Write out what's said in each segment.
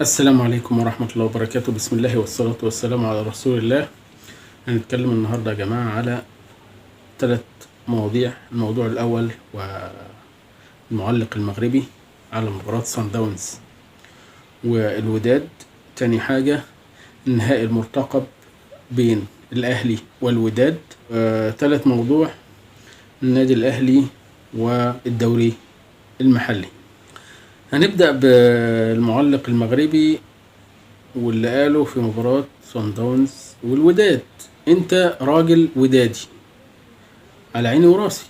السلام عليكم ورحمة الله وبركاته. بسم الله والصلاة والسلام على رسول الله. هنتكلم النهاردة يا جماعة على 3 مواضيع. الموضوع الأول والمعلق المغربي على مباراة صن داونز والوداد. تاني حاجة النهائي المرتقب بين الأهلي والوداد. تالت موضوع النادي الأهلي والدوري المحلي. هنبدأ بالمعلق المغربي واللي قاله في مباراة صن داونز والوداد. انت راجل ودادي على عيني وراسي،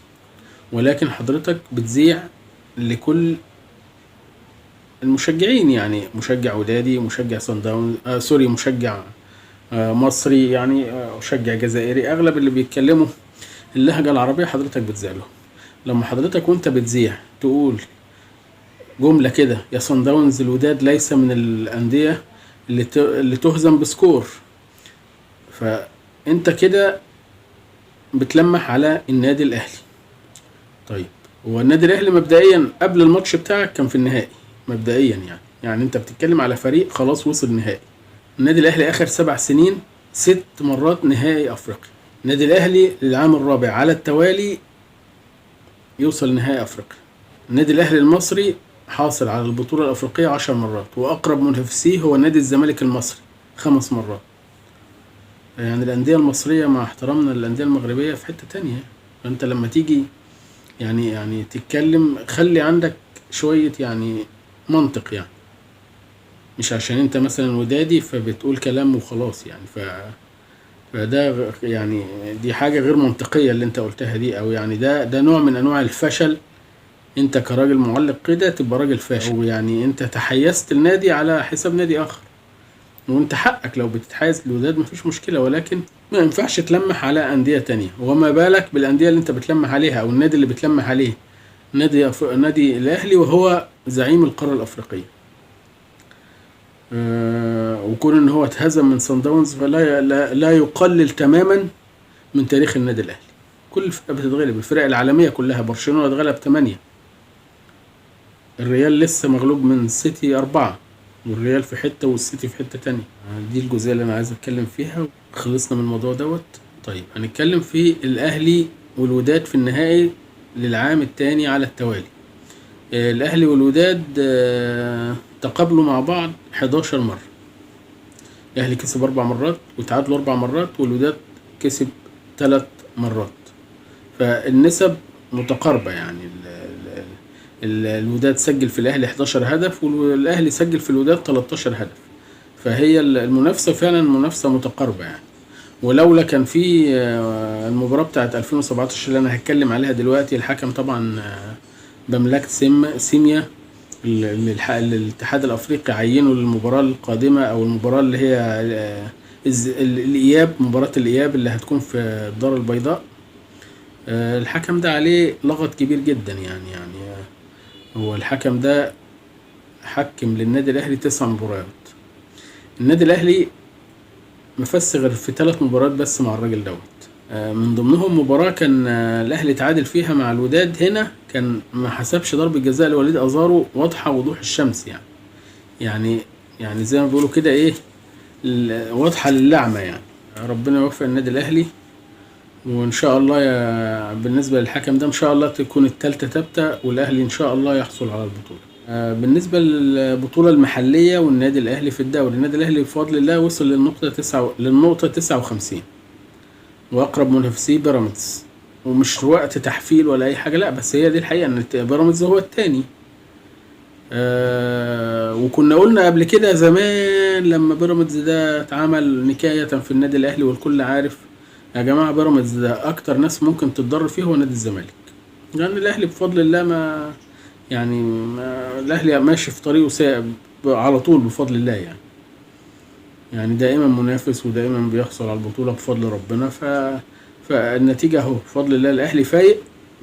ولكن حضرتك بتذيع لكل المشجعين، يعني مشجع ودادي، مشجع صن داونز، سوري، مشجع مصري، مشجع جزائري، اغلب اللي بيتكلموا اللهجة العربية حضرتك بتذيع لهم. لما حضرتك وانت بتذيع تقول جملة كده يا صن داونز الوداد ليس من الأندية اللي تهزم ب score، فأنت كده بتلمح على النادي الأهلي. طيب هو النادي الأهلي مبدئيا قبل الماتش بتاعك كان في النهائي مبدئيا، يعني أنت بتتكلم على فريق خلاص وصل النهائي. النادي الأهلي آخر 7 سنين 6 مرات نهائي أفريقيا. النادي الأهلي للعام الرابع على التوالي يوصل نهائي أفريقيا. النادي الأهلي المصري حاصل على البطولة الأفريقية 10 مرات، وأقرب منافسيه هو نادي الزمالك المصري 5 مرات. الأندية المصرية مع احترامنا للأندية المغربية في حتة تانية. فأنت لما تيجي تتكلم خلي عندك شوية منطق، مش عشان انت مثلا ودادي فبتقول كلام وخلاص. فده دي حاجة غير منطقية اللي انت قلتها دي، او ده نوع من انواع الفشل. انت كراجل معلق كده تبقى راجل فاشل، او انت تحيزت النادي على حساب نادي اخر، وانت حقك لو بتتحيز للوداد مفيش مشكلة، ولكن ما ينفعش تلمح على أندية تانية، وما بالك بالأندية اللي انت بتلمح عليها او النادي اللي بتلمح عليه، نادي الأهلي وهو زعيم القارة الأفريقية. وكون ان هو اتهزم من صن داونز فلا لا يقلل تماما من تاريخ النادي الأهلي. كل الفرق بتتغلب، الفرق العالمية كلها، برشلونة اتغلب 8، الريال لسه مغلوب من سيتي 4، والريال في حتة والسيتي في حتة تانية. دي الجزئية اللي أنا عايز أتكلم فيها، خلصنا من الموضوع دوت. طيب هنتكلم في الأهلي والوداد في النهائي للعام الثاني على التوالي. الأهلي والوداد تقابلوا مع بعض 11 مرة. الأهلي كسب 4 مرات وتعادلوا 4 مرات، والوداد كسب 3 مرات، فالنسب متقاربة. الوداد سجل في الأهلي 11 هدف، والأهلي سجل في الوداد 13 هدف، فهي المنافسة فعلا منافسة متقاربة. ولولا كان في المباراة بتاعت 2017 اللي أنا هتكلم عليها دلوقتي، الحكم طبعا، بملاك سيميا اللي الاتحاد الأفريقي عينه للمباراة القادمة، أو المباراة اللي هي، الإياب، مباراة الإياب اللي هتكون في الدار البيضاء. الحكم ده عليه لغط كبير جدا. هو الحكم ده حكم للنادي الأهلي 9 مباريات، النادي الأهلي ما فازش غير في 3 مباريات بس مع الراجل دوت. من ضمنهم مباراة كان، الأهلي تعادل فيها مع الوداد، هنا كان ما حسبش ضربة جزاء لوليد أزارو واضحة وضوح الشمس، زي ما بيقولوا كده إيه، واضحة للعمة. ربنا يوفق النادي الأهلي، وإن شاء الله بالنسبة للحكم ده إن شاء الله تكون التالتة تابتة، والأهلي إن شاء الله يحصل على البطولة. بالنسبة للبطولة المحلية والنادي الأهلي في الدوري، النادي الأهلي بفضل الله وصل للنقطة 59، وأقرب منافسيه بيراميدز، ومش وقت تحفيل ولا أي حاجة، لا بس هي دي الحقيقة إن بيراميدز هو التاني. وكنا قلنا قبل كده زمان لما بيراميدز ده اتعمل نكاية في النادي الأهلي، والكل عارف يا جماعة بيراميدز ده أكتر ناس ممكن تتضرر فيه هو نادي الزمالك، لأن الأهلي بفضل الله ما يعني ما الأهلي ماشي في طريقه على طول بفضل الله، دائما منافس ودائما بيحصل على البطولة بفضل ربنا. فالنتيجة أهو بفضل الله الأهلي فايق،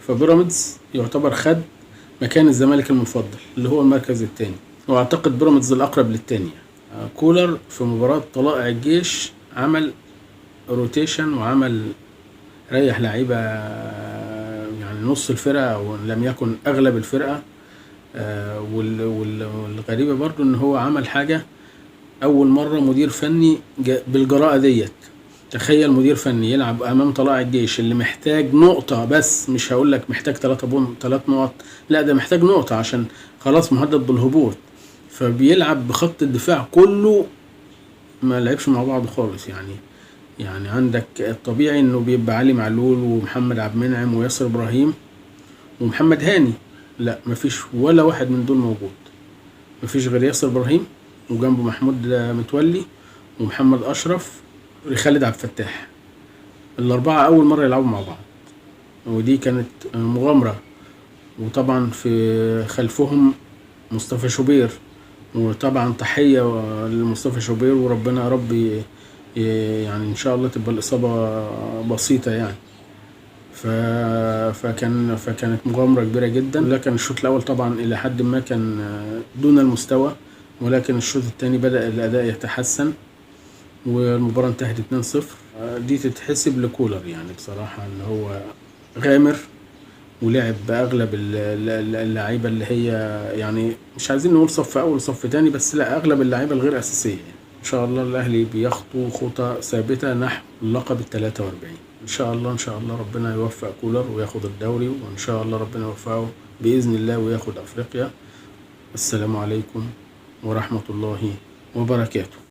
فبيراميدز يعتبر خد مكان الزمالك المفضل اللي هو المركز الثاني، وأعتقد بيراميدز الأقرب للثاني. كولر في مباراة طلائع الجيش عمل rotation وعمل ريح لعيبة، نص الفرقة أو لم يكن أغلب الفرقة. والغريبة برضو إن هو عمل حاجة اول مرة مدير فني بالجراءه ديت. تخيل مدير فني يلعب امام طلائع الجيش اللي محتاج نقطة بس، مش هقول لك محتاج 3 بون 3 نقط، لا ده محتاج نقطة عشان خلاص مهدد بالهبوط، فبيلعب بخط الدفاع كله ما لعبش مع بعض خالص. يعني عندك الطبيعي انه بيبقى علي معلول ومحمد عبد المنعم وياسر ابراهيم ومحمد هاني، لا مفيش ولا واحد من دول موجود، مفيش غير ياسر ابراهيم وجنبه محمود متولي ومحمد اشرف خالد عبد الفتاح. الاربعة اول مرة يلعبوا مع بعض، ودي كانت مغامرة. وطبعا في خلفهم مصطفى شوبير، وطبعا تحية لمصطفى شوبير، وربنا يا رب يعني ان شاء الله تبقى الاصابة بسيطة يعني. فكانت مغامرة كبيرة جدا. لكن الشوط الاول طبعا الى حد ما كان دون المستوى، ولكن الشوط الثاني بدأ الاداء يتحسن والمباراة انتهت 2-0. دي تتحسب لكولر يعني بصراحة، ان هو غامر ولعب باغلب اللعيبة اللي هي يعني مش عايزين نقول صف اول وصف تاني، بس لا اغلب اللعيبة الغير اساسية يعني. ان شاء الله الاهلي بيخطو خطى ثابتة نحو اللقب ال 43 ان شاء الله. ان شاء الله ربنا يوفق كولر وياخد الدوري، وان شاء الله ربنا يوفقه باذن الله وياخد افريقيا. السلام عليكم ورحمة الله وبركاته.